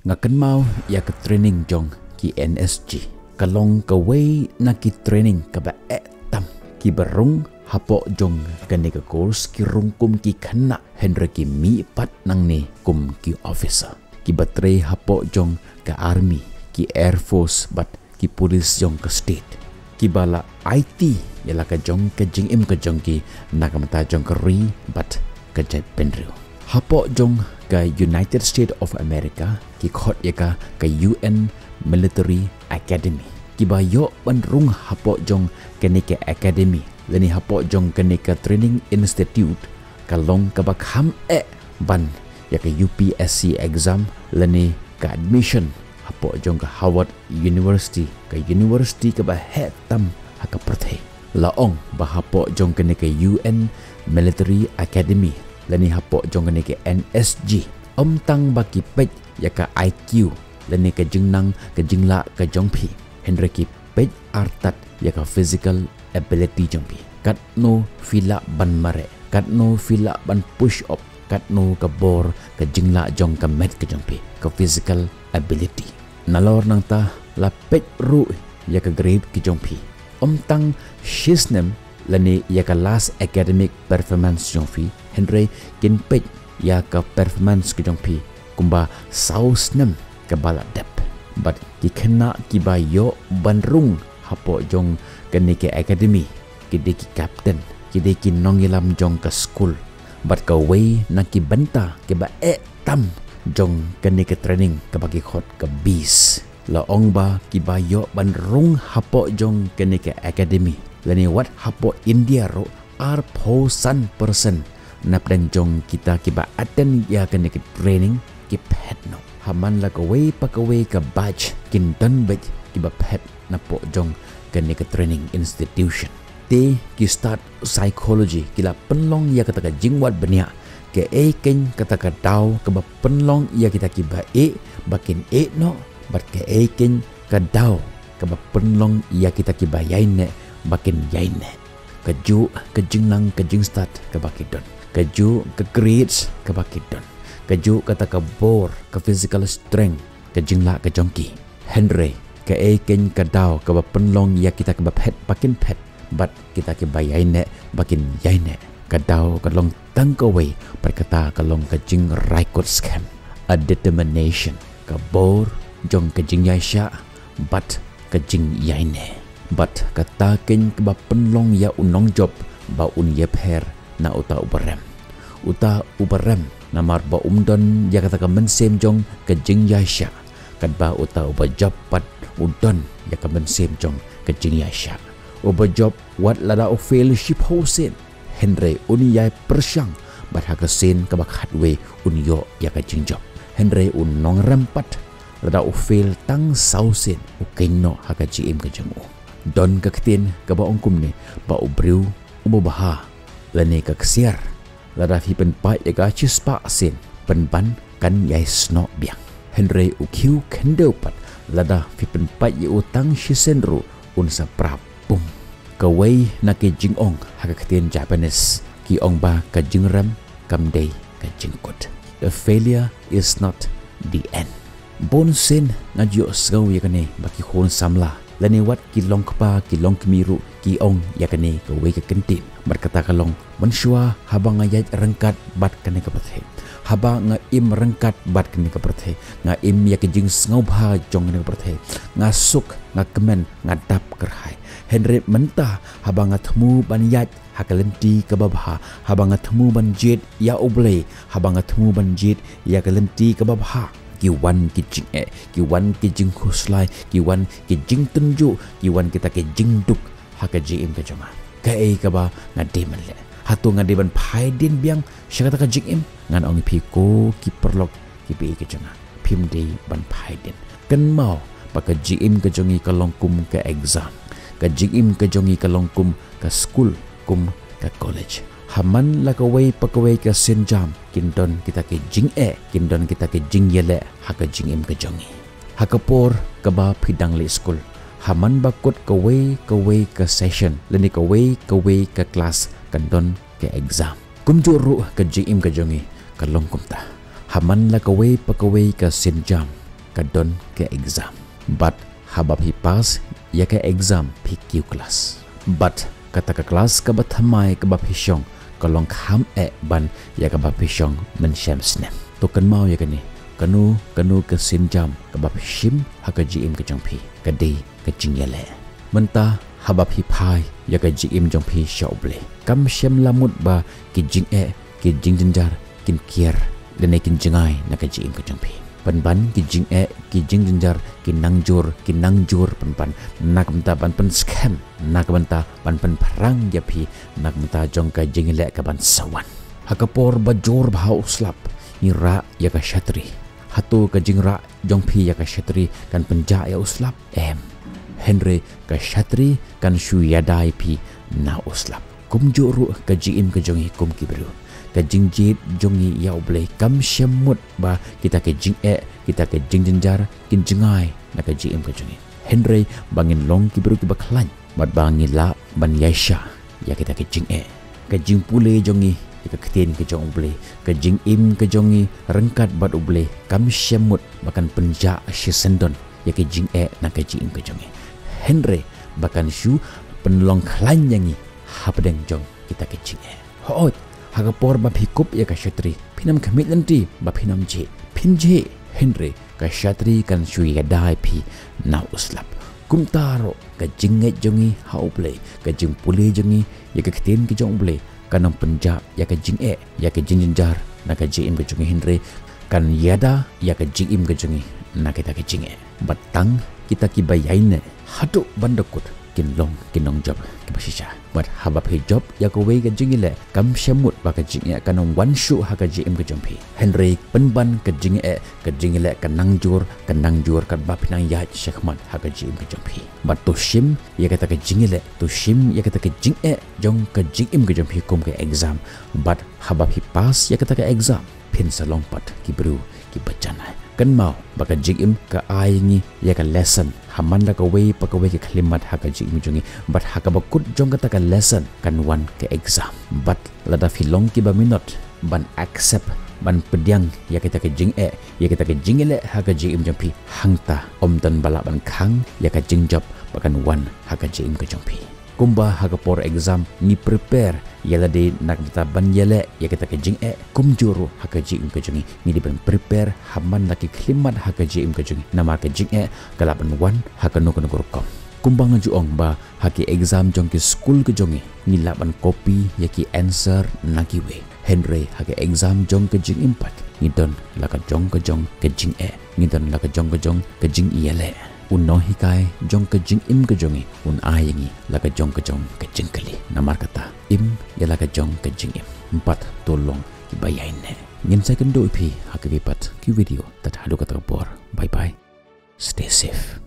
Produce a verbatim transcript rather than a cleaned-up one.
Nga kynmaw ïa ka training jong ki N S G. Ka long kawei na ki training kaba eh tam. Kiba rung hapoh jong kane ka course ki rung kum ki khynnah, hynrei ki mih pat nangne kum ki officer. Kiba trei hapoh jong ka army, ki air force bad ki police jong ka state. Kiba la aiti ïa la ka jong ka jingim ka jong ki na ka bynta jong ka ri bad ka jaitbynriew. Hapoh jong ka United States of America ki khot ïa ka ka U N Military Academy. Kiba ïoh ban rung hapoh jong kane ka academy lane hapoh jong kane ka training institute ka long kaba kham eh ban ïa ka U P S C exam lane ka admission hapoh jong ka Harvard University, ka university kaba heh tam ha ka pyrthei. La ong ba hapoh jong kane ka U N Military Academy lane hapoh jong kane ka N S G, ym tang ba ki peit ïa ka I Q lane ka jingnang ka jinglah ka jong phi, hynrei ki peit artat ïa ka physical ability jong phi. Katno phi lah ban mareh, katno phi lah ban push up, katno ka bor ka jinglah jong ka met ka jong phi, ka physical ability. Nalor nangta la peit ruh ïa ka grade ka jong phi. Ym tang shisnem lane ïa ka last academic performance jong phi, hynrei kin peit ïa ka performance ka jong phi kumba saw snem kaba la dep. Bad ki khynnah kiba ïoh ban rung hapoh jong kane ka academy ki dei ki captain, ki dei ki nongïalam jong ka skul. Bad kawei na ki bynta kiba eh tam jong kane ka training kaba ki khot ka beast. La ong ba kiba ïoh ban rung hapoh jong kane ka academy lane wat hapoh India ruh arphew san percent na pdeng jong kita kiba attend ïa kane ka training ki phet noh. Ha man la kawei pa kawei ka batch kin don beit kiba phet napoh jong kane ka training institution. Te ki stad psychology ki la pynlong ïa kata ka jingwad bniah, kaei keiñ kata ka daw kaba pynlong ïa kita kiba ïeh ba kin ïeh noh, bad kaei keiñ ka daw kaba pynlong ïa kita kiba ïaineh ba kin ïaineh. Kajuh ka jingnang ka jingstad kaba ki don, kajuh ka grades kaba ki don, kajuh kata ka bor, ka physical strength, ka jinglah ka jong ki. Hynrei kaei keiñ ka daw kaba pynlong ïa kita kiba phet ba kin phet, bad kita kiba ïaineh ba kin ïaineh? Ka daw ka long tang kawei, bad kata ka long ka jingrai kut skhem, a determination, ka bor jong ka jingïaishah bad ka jingïaineh. Bad kata keiñ kaba pynlong ïa u nongjop ba un ïapher na uta uba rem. Uta uba rem namar ba um don ïa kata ka mynsiem jong ka jingïaishah, katba uta uba jop pat u don ïa ka mynsiem jong ka jingïaishah. Uba jop wat lada u fail shiphew sien, hynrei un ïai pyrshang bad ha ka sien kaba khatwei un ïoh ïa ka jingjop. Hynrei u nongrem pat, lada u fail tang saw sien, u keiñ noh ha ka jingim ka jong u. Don ka ktien kaba ong kumne, ba u briew uba bha lane ka ksiar, lada phi pynpait ïa ka shispah sien, pynban kan ïai snoh biang. Hynrei u khiew khyndew pat, lada phi pynpait ïa u tang shisien ruh, un sa pra pung. Kawei na ki jingong ha ka ktien Japanese ki ong ba ka jingrem kam dei ka jingkut. A failure is not the end. Bun sien nga ju ïohsngew ïa kane ba ki khun samla lane wat ki longkpa ki longkmie ruh ki ong ïa kane kawei ka kyntien. Bad kata ka long, mynshuwa haba nga ïaid ryngkat bad kane ka pyrthei, haba nga im ryngkat bad kane ka pyrthei, nga im ïa ka jingsngewbha jong kane ka pyrthei, nga suk, nga kmen, nga dap kyrhai. Hynrei mynta haba nga thmu ban ïaid ha ka lynti kaba bha, haba nga thmu ban jied ïa U Blei, haba nga thmu ban jied ïa ka lynti kaba bha, ki wan ki jingeh, ki wan ki jingkhuslai, ki wan ki jingtynjuh, ki wan kita ki jingduk ha ka jingim ka jong nga. Kaei kaba nga dei ban leh? Hato nga dei ban phai dien biang sha kata ka jingim? Ngan ong ïa phi ko ki paralok kiba ïeit ka jong nga, phim dei ban phai dien. Kynmaw ba ka jingim ka jong ngi ka long kum ka exam. Ka jingim ka jong ngi ka long kum ka skul, kum ka college. Ha man la kawei pa kawei ka sienjam kin don kita ki jingeh, kin don kita ki jingïaleh ha ka jingim ka jong ngi. Ha ka por kaba phi dang leit skul, ha man ba kut kawei kawei ka session lane kawei kawei ka klas kan don ka exam. Kumjuh ruh ka jingim ka jong ngi ka long kumta. Ha man la kawei pa kawei ka sienjam, ka don ka exam. Bad haba phi pass ïa ka exam phi kiew klas. Bad kata ka klas kaba thymmai kaba phi shong ka long kham eh ban ïa kaba phi shong mynshem snem. To kynmaw ïa kane, kano kano ka sienjam kaba phi shim ha ka jingim ka jong phi ka dei ka jingïaleh. Mynta haba phi phai ïa ka jingim jong phi sha U Blei, kam shym la mut ba ki jingeh, ki jingjynjar kin kiar lane kin jngai na ka jingim ka jong phi. Pynban ki jingeh, ki jingjynjar ki nang jur, ki nang jur pynban na ka bynta ban pynskhem, na ka bynta ban pynphrang ïa phi na ka bynta jong ka jingïaleh kaban sa wan. Ha ka por ba jur bha u slap, ngi rah ïa ka shatri. Hato ka jingrah jong phi ïa ka shatri kan pynjah ïa u slap? Em. Hynrei ka shatri kan shu ïada ïa phi na u slap. Kumjuh ruh ka jingim ka jong ngi kum ki briew. Ka jingjied jong ngi ïa U Blei kam shym mut ba kita ki jingeh, kita ki jingjynjar kin jngai na ka jingim ka jong ngi. Hynrei ba ngin long ki briew kiba khlaiñ bad ba ngi lah ban ïaishah ïa kita ki jingeh. Ka jingpule jong ngi ïa ka ktien ka jong U Blei, ka jingim ka jong ngi ryngkat bad U Blei kam shym mut ba kan pynjah shisyndon ïa ka jingeh na ka jingim ka jong ngi. Hynrei ba kan shu pynlong khlaiñ ïa ngi hapdeng jong kita ki jingeh. Hooid, ha ka por ba phi kup ïa ka shatri, phin ym khmih lynti ba phin ym jhieh. Phin jhieh, hynrei ka shatri kan shu ïada ïa phi na u slap. Kumta ruh ka jingngeit jong ngi ha U Blei, ka jingpule jong ngi ïa ka ktien ka jong U Blei kan ym pynjah ïa ka jingeh, ïa ka jingjynjar na ka jingim ka jong ngi, hynrei kan ïada ïa ka jingim ka jong ngi na kita ki jingeh. Bad tang kita kiba ïaineh haduh ban da kut kin long ki nongjop kiba shisha. Bad haba phi jop ïa kawei ka jingïaleh, kam shym mut ba ka jingeh kan ym wan shuh ha ka jingim ka jong phi. Hynrei pynban ka jingeh, ka jingïaleh ka nang jur, ka nang jur katba phi nang ïaid shakhmat ha ka jingim ka jong phi. Bad to shim ïa kata ka jingïaleh, to shim ïa kata ka jingeh jong ka jingim ka jong phi kum ka exam. Bad haba phi pass ïa kata ka exam, phin sa long pat ki briew kiba janai. Kynmaw ba ka jingim ka ai ngi ïa ka lesson ha man la kawei pa kawei ka khyllipmat ha ka jingim jong ngi. Bad ha kaba kut jong kata ka lesson kan wan ka exam. Bad lada phi long kiba minot ban accept, ban pdiang ïa kita ki jingeh, ïa kita ki jingïaleh ha ka jingim jong phi, hangta ym don ba lah ban khang ïa ka jingjop ba kan wan ha ka jingim ka jong phi. Kumba ha ka por exam ngi prepare ïa lade na ka bynta ban ïaleh ïa kita ki jingeh, kumjuh ruh ha ka jingim ka jong ngi ngi dei ban prepare ha man la ki khyllipmat ha ka jingim ka jong ngi, namar ka jingeh ka lah ban wan ha kano kano ka rukom. Kumba nga ju ong ba ha ki exam jong ki skul ka jong ngi ngi lah ban copy ïa ki answer na kiwei. Hynrei ha ka exam jong ka jingim pat ngi don la ka jong ka jong ka jingeh, ngi don la ka jong ka jong ka jingïaleh. U nonghikai jong ka jingim ka jong ngi un ai ïa ngi la ka jong ka jong ka jingkylli. Namar kata, im ïa la ka jong ka jingim. Bad to long kiba ïaineh. Ngin sa ïakynduh ïa phi ha kawei pat ki video. Tad haduh kata ka por. Bye bye. Stay safe.